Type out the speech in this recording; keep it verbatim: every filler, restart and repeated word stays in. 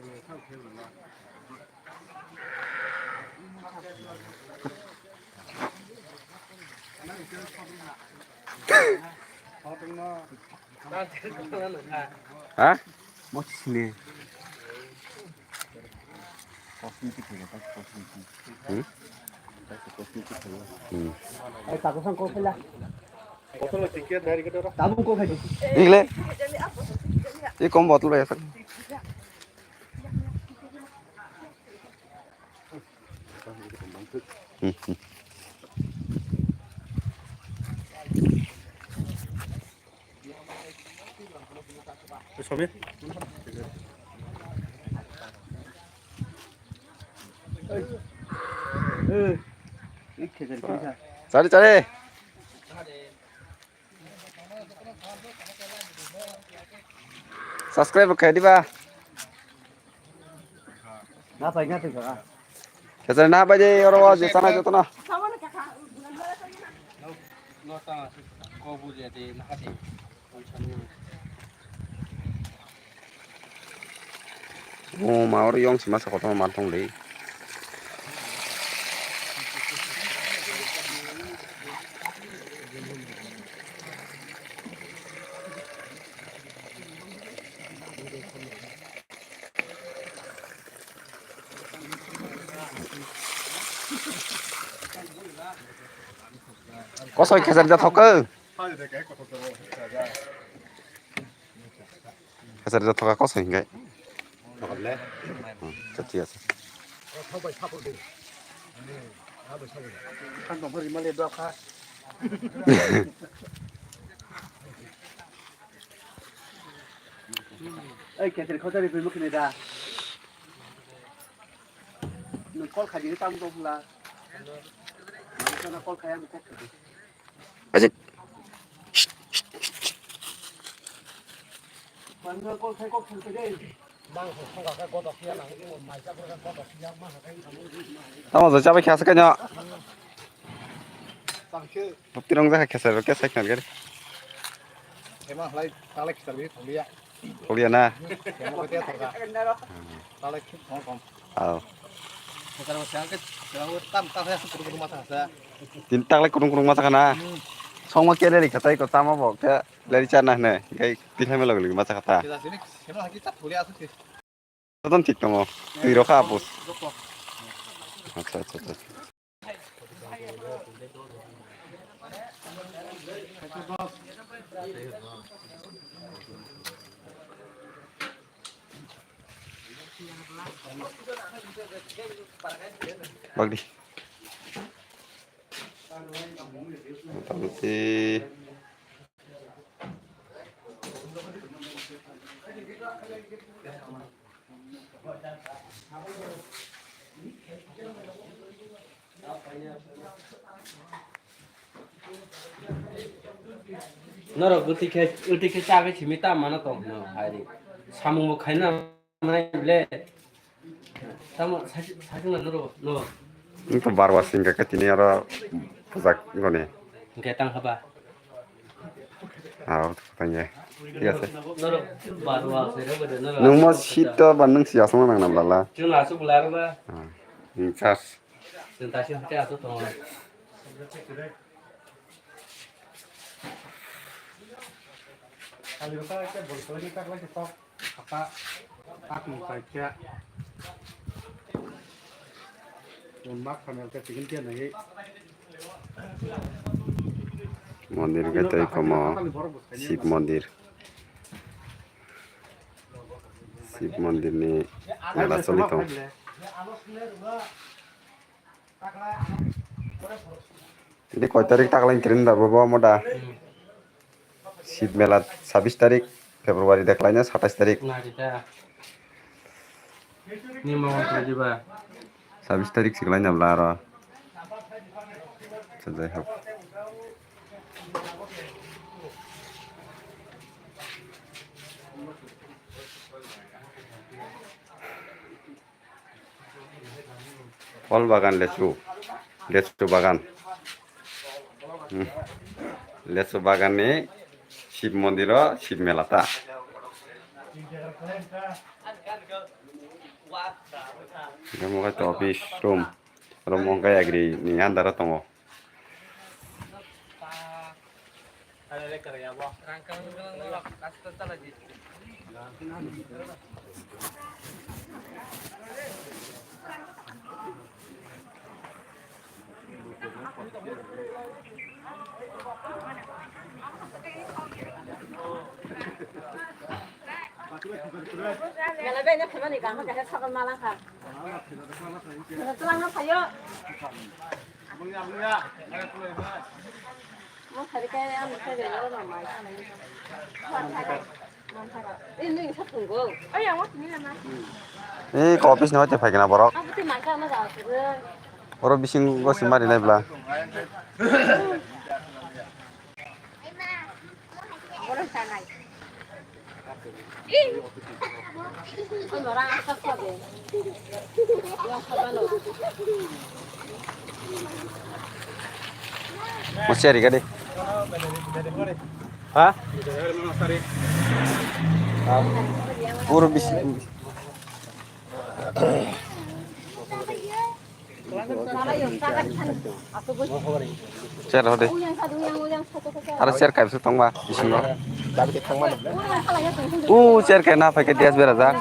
Ha? Hmm? Hmm. Igle. I kom botol bai asal. Hmm, hmm. Somi. Chari, chari. Subscribe khe diba. Na pai na twi ka. Kesa na bai de oro je sana joto na. O ma oro yong sima sa kotor ma tong le. Kosoi khesar da thok. Khesar da thoka kosoi hingai. Hmm, acha, thik ache. Ei, khetir khotari phai mukhi da. Nung kol khaidi tam to bula. Nung kol khaya mukho. Ajik. Tamo jai chabai khasa kanya. Bukti rong jakha khesa rok kesa khna gari. Ema halai talai khisa bi tholiya. Tholiya na. Ema kote thorka. Talai khum thong thong. Aw. Khesa rok siang ke siang tam ta khaya su kurung kurung masa khasa. Tin tak lai kurung kurung masa khana. Songma kere ri khatai ko tamo bo khe. Lari chana hne, gai tithai ma logli ma chakata. Kila sini, sini lagi tak boleh asuh sih. Toton thik tongo. Twi rokha apus. Acha, acha, acha. Bagdi. Motamoti norok gutwi khe, gutwi khe chagwi simi tamo mano tong hino hai ri. Samung bo khaina. Nai ble. Tamo sasi, sasi na noro, no. Wngkha barwa singka khe tini aro pujak goni. Hingke tang haba. Aw, tanya. Thik ase. Noro barwa se ro bade noro. Nwng mo seat to ba nwng si asong nang nam lala. Chwng asuk lar ba. Ah, in charge. Chwng ta si hate asuk tongo. Kali bwsa khe bol kwlaini tak lai khe tok khata tak ni paikya. Bol mak khamel khe chicken khe nai. Mondir khe tei komo Shiv mondir. Shiv mondir ni mela choli tong. Tini koi tarik taklai kirin da bobo mo da? Shiv mela sabis tarik February da khlaina satais tarik. Nari da. Ni mo khlai diba? Sabis tarik si khlaina bla aro. Sajai hok. Phol bagan lechu, lechu bagan. Hmm. Lechu bagan ni Shiv mondir o Shiv mela ta. Omo khe to office room. Room wngkha agri ni under o tongo. Eh, ko office ni hoite phaikana borok. Oro bisingo se mari nai bla. Mo share gadi. Ha? Puro bis. Chair hode. Aro chair kaisa tongma bisingo. U chair kai na phaikhe dias berajak.